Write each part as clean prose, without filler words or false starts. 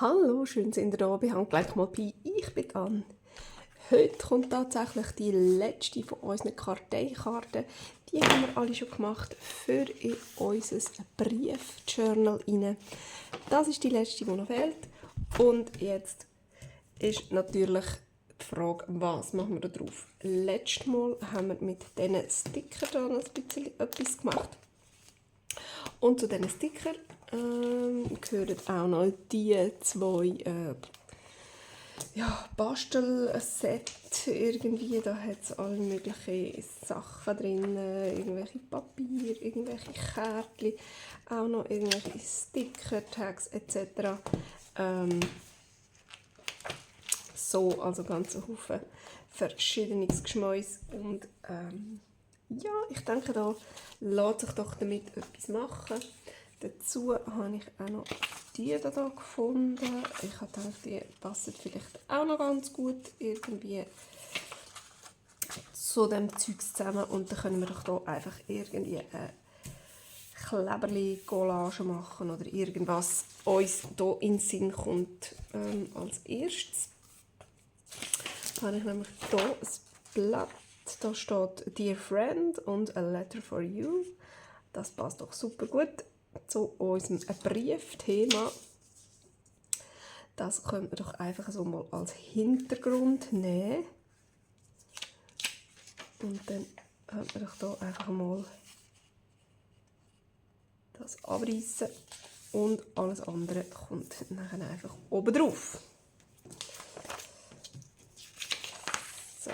Hallo, schön sind ihr da bei Handgelenk mal Pi. Ich bin Anne. Heute kommt tatsächlich die letzte von unseren Karteikarten. Die haben wir alle schon gemacht für in unser Briefjournal rein. Das ist die letzte, die noch fehlt. Und jetzt ist natürlich die Frage, was machen wir da drauf? Letztes Mal haben wir mit diesen Stickern da ein bisschen etwas gemacht. Und zu diesen Stickern gehören auch noch die zwei Bastelsets irgendwie. Da hat es alle möglichen Sachen drin, irgendwelche Papier, irgendwelche Kärtchen, auch noch irgendwelche Sticker, Tags etc. Also ganz ein Haufen verschiedenes Geschmäus. Und ja, ich denke, da lässt sich doch damit etwas machen. Dazu habe ich auch noch die hier gefunden. Ich habe gedacht, die passen vielleicht auch noch ganz gut irgendwie zu dem Zeugs zusammen. Und dann können wir doch hier einfach irgendwie eine Kleberli-Collage machen oder irgendwas uns hier in den Sinn kommt. Als erstes habe ich nämlich hier ein Blatt. Da steht «Dear Friend» und «A letter for you». Das passt doch super gut zu unserem Briefthema. Das können wir doch einfach so mal als Hintergrund nehmen. Und dann können wir doch hier einfach mal das abreißen und alles andere kommt nachher einfach oben drauf. So. So.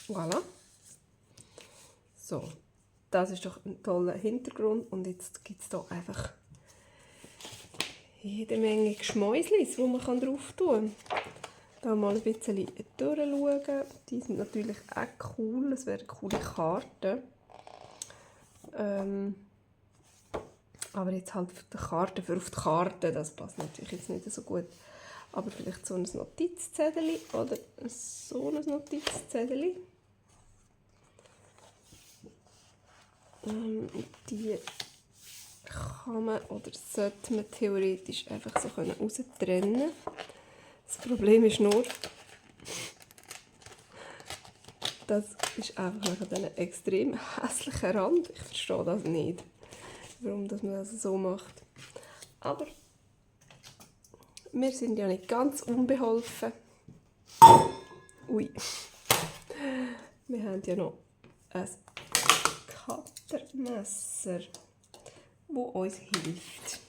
Voilà. So, das ist doch ein toller Hintergrund und jetzt gibt es hier einfach jede Menge Geschmäuslis, die man drauf tun kann. Da mal ein bisschen durchschauen. Die sind natürlich auch cool, es wären coole Karten. Aber jetzt halt auf die Karte, für auf die Karte, das passt natürlich jetzt nicht so gut. Aber vielleicht so ein Notizzettel oder so ein Notizzettel. Die kann man oder sollte man theoretisch einfach so raustrennen. Das Problem ist nur, das ist einfach ein extrem hässlicher Rand. Ich verstehe das nicht, warum man das so macht. Aber wir sind ja nicht ganz unbeholfen. Ui. Wir haben ja noch ein Cuttermesser, das uns hilft.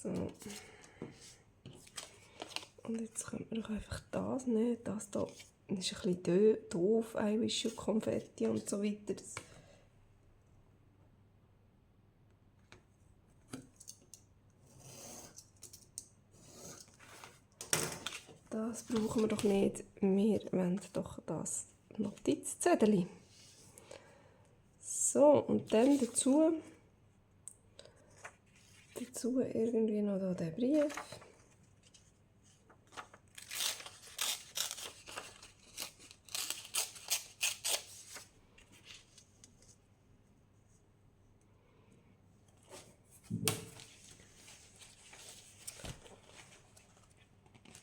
So. Und jetzt könnte man doch einfach das nehmen. Das hier ist ein bisschen doof, Eiweiß und Konfetti und so weiter. Das brauchen wir doch nicht. Wir wollen doch das Notizzettel. So, und dann dazu irgendwie noch da den Brief.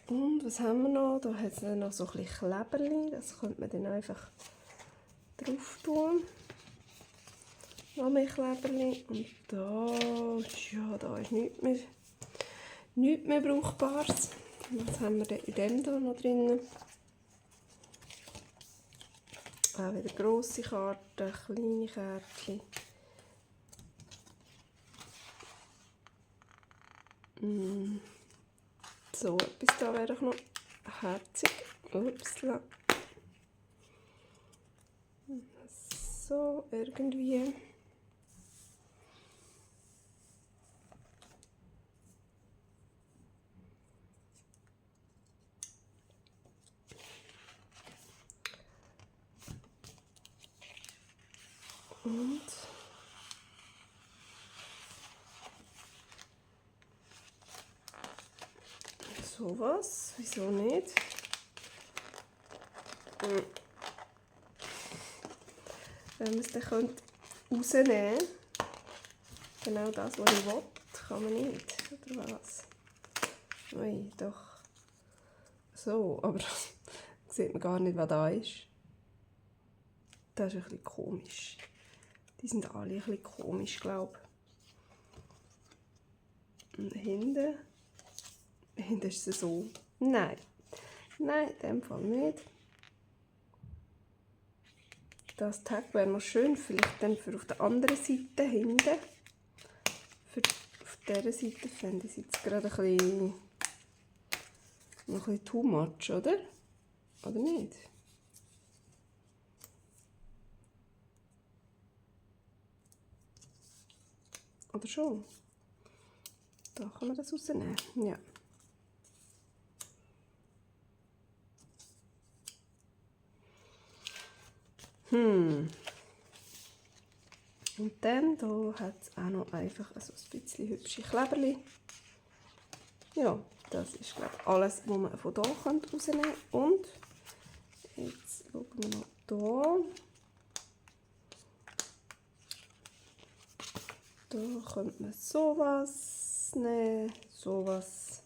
Und was haben wir noch? Da hat es noch so ein bisschen Kleberli. Das könnte man dann einfach drauf tun. Noch mehr Kleberli. Und da ist nichts mehr Brauchbares. Was haben wir denn in dem hier noch drin? Auch wieder grosse Karten, kleine Kärtchen. So etwas da wäre noch herzig. Upsla. So, irgendwie. Und sowas, wieso nicht? Wenn man es dann rausnehmen könnte, genau das, was ich will, kann man nicht, oder was? Nein, doch. So, aber sieht man gar nicht, was da ist. Das ist ein bisschen komisch. Die sind alle ein bisschen komisch, glaube ich. Und hinten ist es so. Nein, in dem Fall nicht. Das Tag wäre noch schön, vielleicht dann für auf der anderen Seite hinten. Auf dieser Seite fände ich es jetzt gerade noch ein bisschen too much, oder? Oder nicht? Oder schon? Da kann man das rausnehmen, ja. Und dann hier hat es auch noch einfach so ein bisschen hübsche Kleberli. Ja, das ist, glaube ich, alles, was man von hier rausnehmen kann. Und jetzt schauen wir noch hier. Da könnte man sowas nehmen, sowas.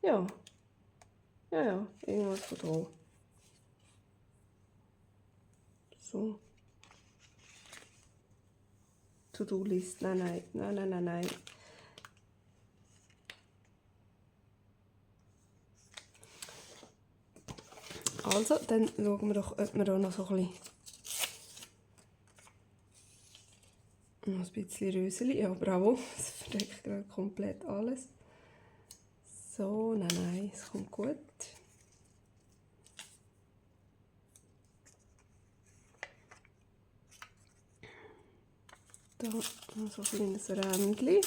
Ja, irgendwas von hier. So. To-Do-List, nein. Also, dann schauen wir doch, ob wir da noch so ein bisschen Röseli. Ja, bravo, das verdeckt gerade komplett alles. So, nein, es kommt gut. Da noch so ein kleines Rändchen.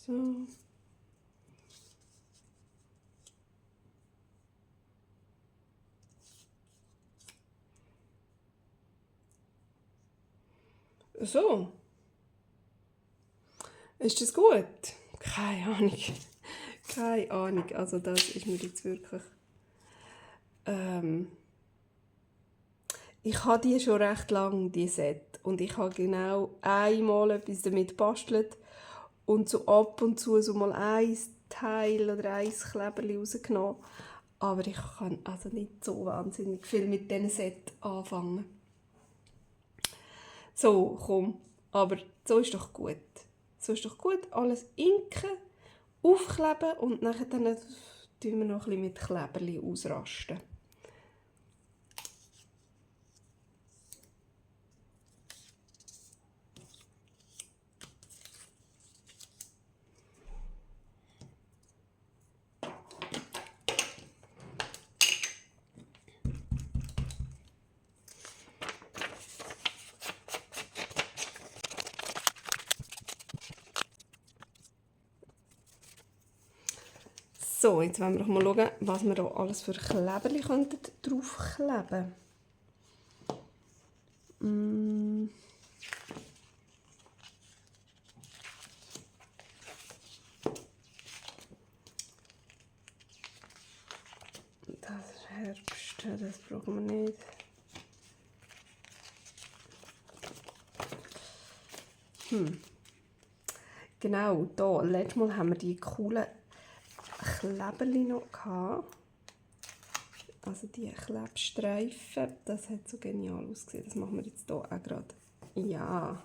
So. So. Ist das gut? Keine Ahnung. Keine Ahnung. Also das ist mir jetzt wirklich... ich habe die schon recht lange, die Set. Und ich habe genau einmal etwas damit gebastelt und so ab und zu so mal ein Teil oder ein Kleberli rausgenommen. Aber ich kann also nicht so wahnsinnig viel mit diesem Set anfangen. So, komm. Aber so ist doch gut. So ist doch gut. Alles inken, aufkleben und nachher dann tun wir noch ein bisschen mit Kleberli ausrasten. So, jetzt wollen wir doch mal schauen, was wir hier alles für Kleberli draufkleben könnten. Das ist Herbst, das brauchen wir nicht. Genau, hier, letztes Mal haben wir die coolen Kleberli noch gehabt. Also die Klebstreifen, das hat so genial ausgesehen. Das machen wir jetzt hier auch gerade. Ja.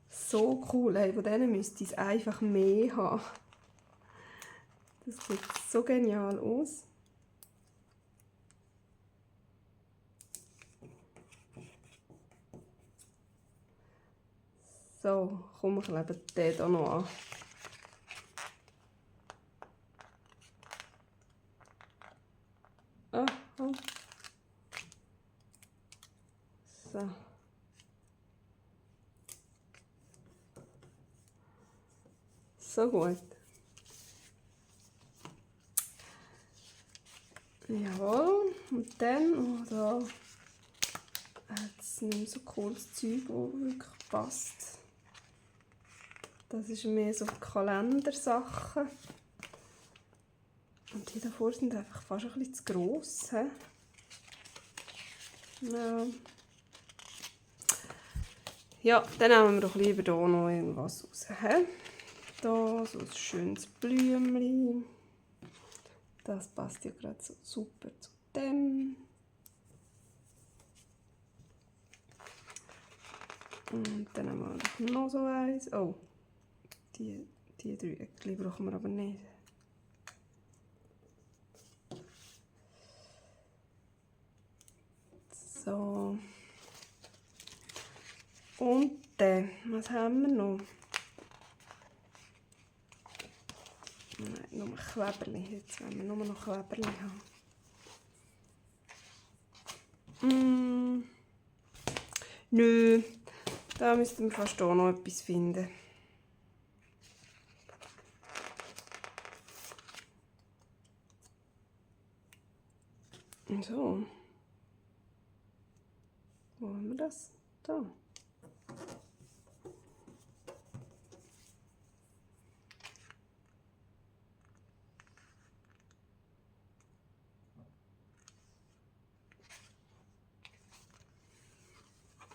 So cool, hey, von denen müsste ich einfach mehr haben. Das sieht so genial aus. So, komm, wir kleben den hier noch an. Ah, oh. So. So gut. Jawohl. Und dann, da hat es nicht mehr so cooles Zeug, das wirklich passt. Das ist mehr so Kalendersachen. Und die davor sind einfach fast ein bisschen zu gross. He? Ja. Ja, dann nehmen wir doch lieber hier noch irgendwas raus. He? Da so ein schönes Blümchen. Das passt ja gerade so super zu dem. Und dann haben wir noch so eins. Oh, die 3 Eckchen brauchen wir aber nicht. So. Und dann, was haben wir noch? Nein, nur Kleberli. Jetzt wollen wir nur noch Kleberli haben. Nö, da müssten wir fast auch noch etwas finden. So. Wo haben wir das? Da.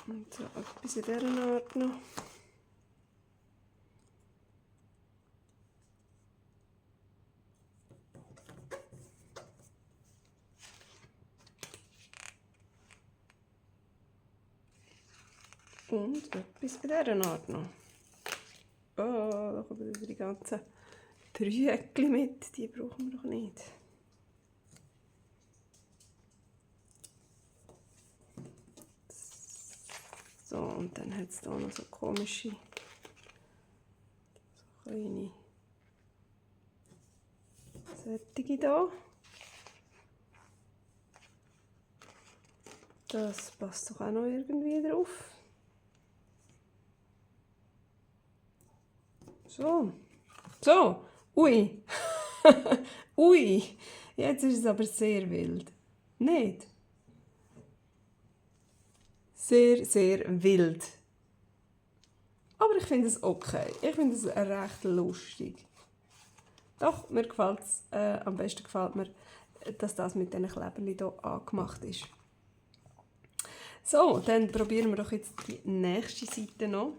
Und so etwas in dieser Art noch. Und etwas in dieser Art noch. Oh, da kommen wieder die ganzen Dreieckchen mit. Die brauchen wir doch nicht. So, und dann hat es hier noch so komische, so kleine Sättige da. Das passt doch auch noch irgendwie drauf. So. So. Ui. Ui. Jetzt ist es aber sehr wild. Nicht? Sehr, sehr wild. Aber ich finde es okay. Ich finde es recht lustig. Doch, mir gefällt es. Am besten gefällt mir, dass das mit diesen Kleberchen hier angemacht ist. So, dann probieren wir doch jetzt die nächste Seite noch.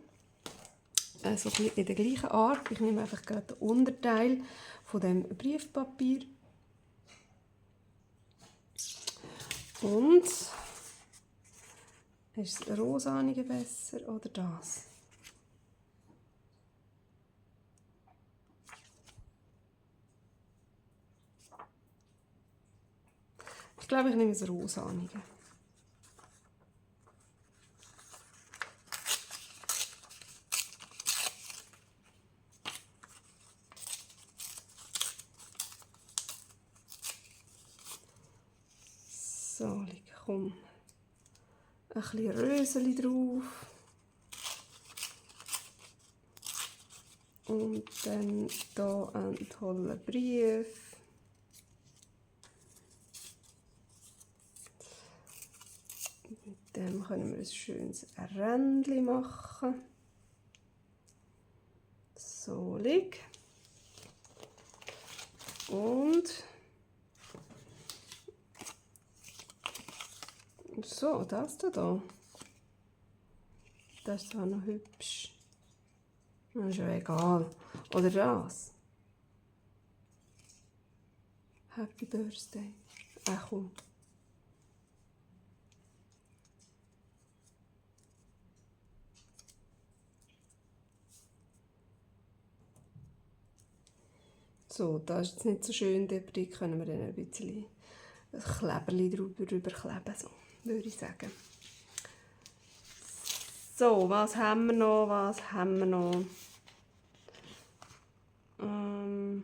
So ein bisschen in der gleichen Art. Ich nehme einfach gerade den Unterteil von dem Briefpapier. Und ist das rosanige besser oder das? Ich glaube, ich nehme das rosanige. So, komm. Ein bisschen Röseli drauf. Und dann hier ein toller Brief. Mit dem können wir ein schönes Rändchen machen. So, lieg. Und so, das da. Das ist auch noch hübsch. Das ist ja egal. Oder das. Happy Birthday. Ach komm. So, das ist jetzt nicht so schön. Dort können wir dann ein bisschen ein Kleberli drüber kleben, so, würde ich sagen. So, was haben wir noch? Was haben wir noch? Wenn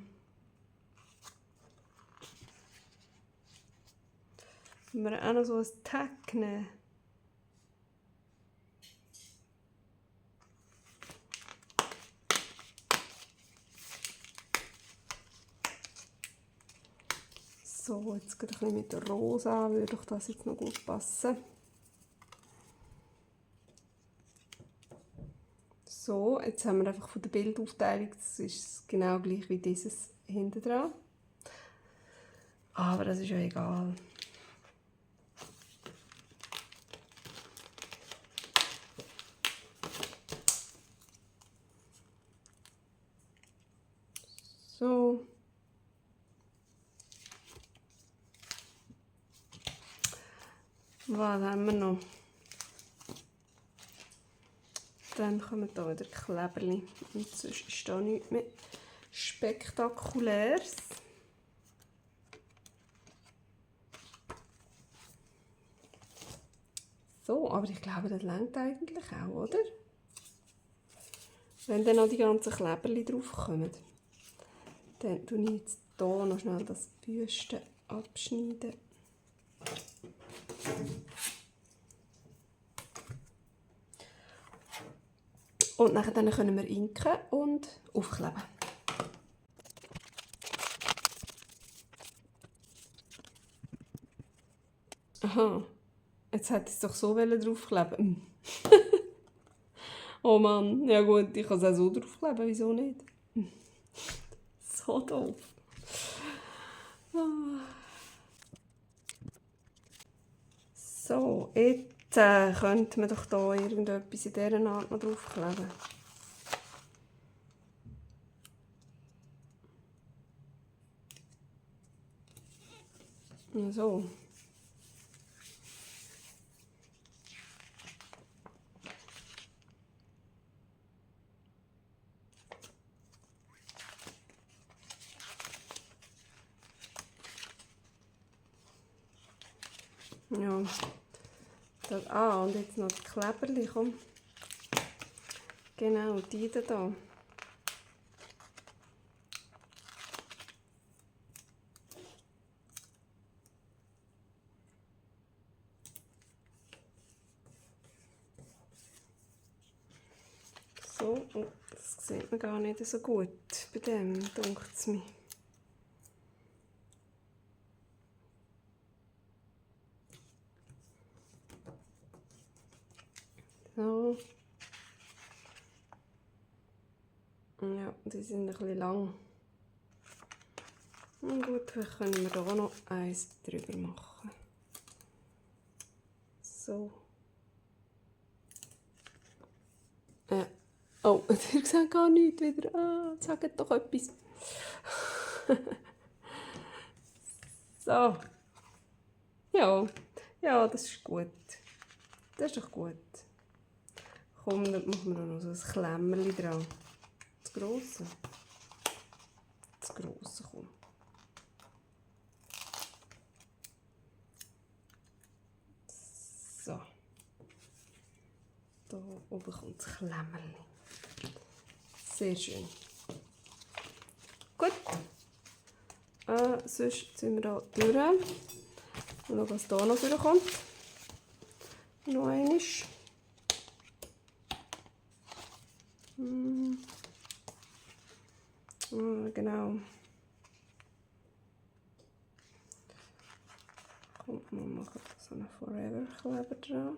wir auch noch so ein Tag nehmen. So, jetzt geht ein bisschen mit der Rosa, würde doch das jetzt noch gut passen. So, jetzt haben wir einfach von der Bildaufteilung, das ist genau gleich wie dieses hinten dran. Aber das ist ja egal. So. Was haben wir noch? Dann kommen hier wieder Kleberli. Und sonst ist da nichts mehr Spektakuläres. So, aber ich glaube, das reicht eigentlich auch, oder? Wenn dann noch die ganzen Kleberli drauf kommen. Dann tue ich jetzt hier noch schnell das Büste abschneiden. Und nachher dann können wir inken und aufkleben. Aha, jetzt hätte ich es doch so draufkleben. Oh Mann, ja gut, ich kann es auch so draufkleben, wieso nicht? So doof. So, jetzt könnte man doch hier irgendetwas in dieser Art noch draufkleben. So. Ja. Das, und jetzt noch die Kleberli, komm. Genau, die da. So, oh, das sieht man gar nicht so gut bei dem, denkt es mir. So. Ja, die sind ein bisschen lang. Und gut, vielleicht können wir hier noch eins drüber machen. So. Ja. Oh, ihr seht gar nichts wieder. Ah, sagt doch etwas. So. Ja. Ja, das ist gut. Das ist doch gut. Komm, dann machen wir noch so ein Klemmerli dran. Das grosse. Das grosse, komm. So. Da oben kommt das Klemmerli. Sehr schön. Gut. Sonst sind wir hier durch. Und schauen, was hier noch durchkommt. Noch einmal. Genau. Kommt, wir machen so einen Forever-Kleber dran.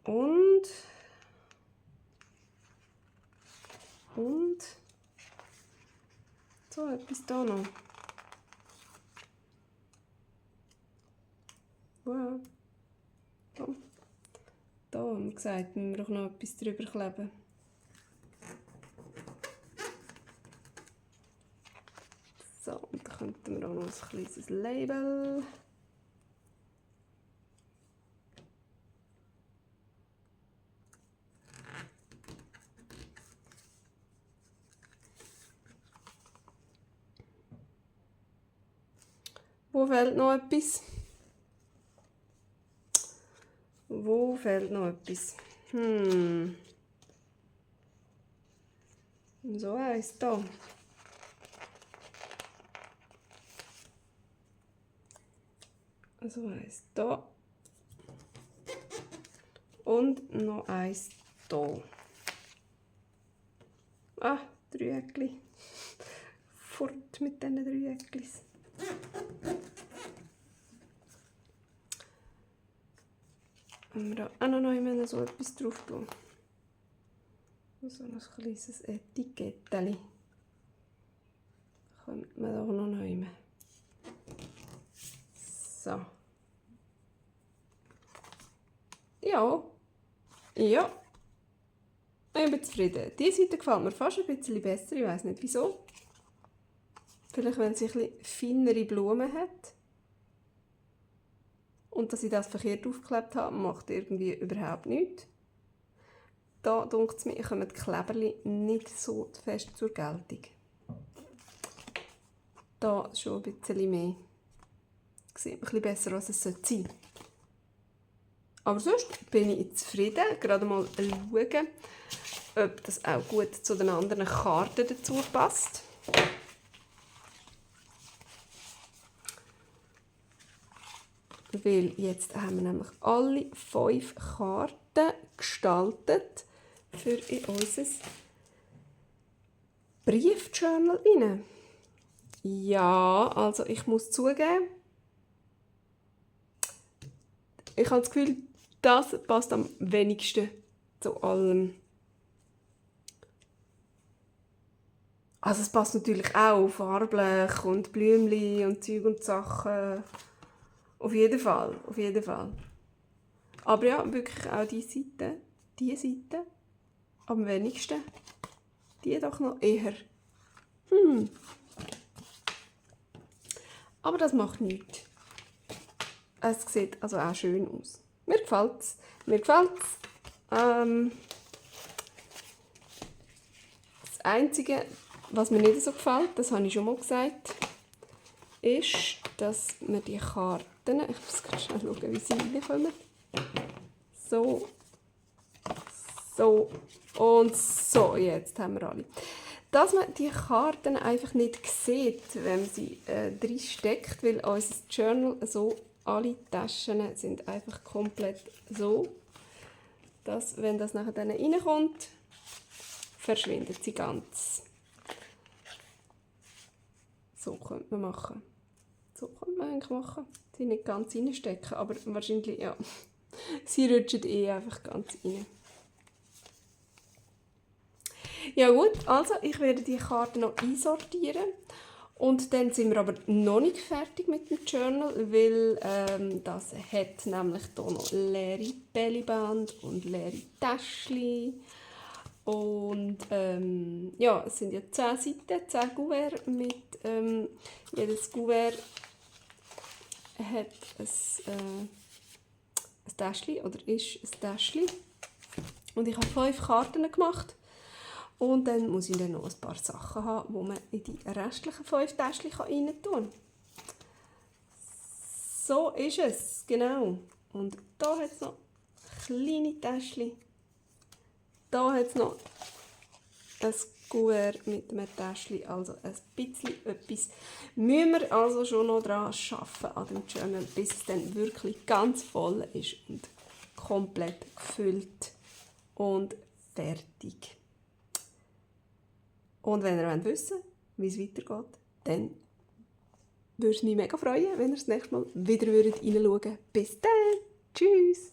Und so etwas hier noch. Wow. Komm. Da haben wir gesagt, müssen wir auch noch etwas drüber kleben. So, und dann könnten wir auch noch ein kleines Label. Wo fehlt noch etwas? Wo fehlt noch etwas? So eins da. So eins da. Und noch eins da. Ah, Dreieckli. Fort mit diesen Dreiecklis. Wenn wir da auch noch so etwas drauf tun. So ein kleines Etikettchen. Kommt man da noch nehmen. So. Ja. Ja. Ich bin zufrieden. Diese Seite gefällt mir fast ein bisschen besser. Ich weiss nicht wieso. Vielleicht, wenn sie ein bisschen feinere Blumen hat. Und dass ich das verkehrt aufgeklebt habe, macht irgendwie überhaupt nichts. Da denkt es mir, kommen die Kleberli nicht so fest zur Geltung. Da schon ein bisschen mehr. Sieht ein bisschen besser, als es sein sollte. Aber sonst bin ich zufrieden. Gerade mal schauen, ob das auch gut zu den anderen Karten dazu passt. Weil jetzt haben wir nämlich alle 5 Karten gestaltet für in unser Briefjournal rein. Ja, also ich muss zugeben, ich habe das Gefühl, das passt am wenigsten zu allem. Also es passt natürlich auch farblich und Blümchen und Zeug und Sachen. Auf jeden Fall, auf jeden Fall. Aber ja, wirklich auch diese Seite, am wenigsten. Die doch noch eher. Aber das macht nichts. Es sieht also auch schön aus. Mir gefällt es. Mir gefällt es. Das Einzige, was mir nicht so gefällt, das habe ich schon mal gesagt, ist, dass wir die Karten, ich muss ganz schnell schauen, wie sie reinkommen. So, so und so. Jetzt haben wir alle. Dass man die Karten einfach nicht sieht, wenn man sie drin steckt, weil unser Journal so, alle Taschen sind einfach komplett so, dass, wenn das nachher dann reinkommt, verschwindet sie ganz. So könnte man machen. So könnte man eigentlich machen. Sie nicht ganz reinstecken, aber wahrscheinlich, ja, sie rutschen einfach ganz rein. Ja gut, also ich werde die Karten noch einsortieren. Und dann sind wir aber noch nicht fertig mit dem Journal, weil das hat nämlich hier noch leere Bellyband und leere Täschchen. Und ja, es sind ja 10 Seiten, 10 Kuverts mit jedes Kuvert hat ein Täschchen oder ist ein Täschchen. Und ich habe 5 Karten gemacht. Und dann muss ich dann noch ein paar Sachen haben, die man in die restlichen 5 Täschchen rein tun kann. So ist es, genau. Und da hat es noch kleine Täschchen. Da hat es noch ein Kuvert mit einem Täschchen, also ein bisschen etwas. Müssen wir also schon noch daran arbeiten an dem Journal, bis es dann wirklich ganz voll ist und komplett gefüllt und fertig. Und wenn ihr wissen wollt, wie es weitergeht, dann würde es mich mega freuen, wenn ihr das nächste Mal wieder reinschauen würdet. Bis dann! Tschüss!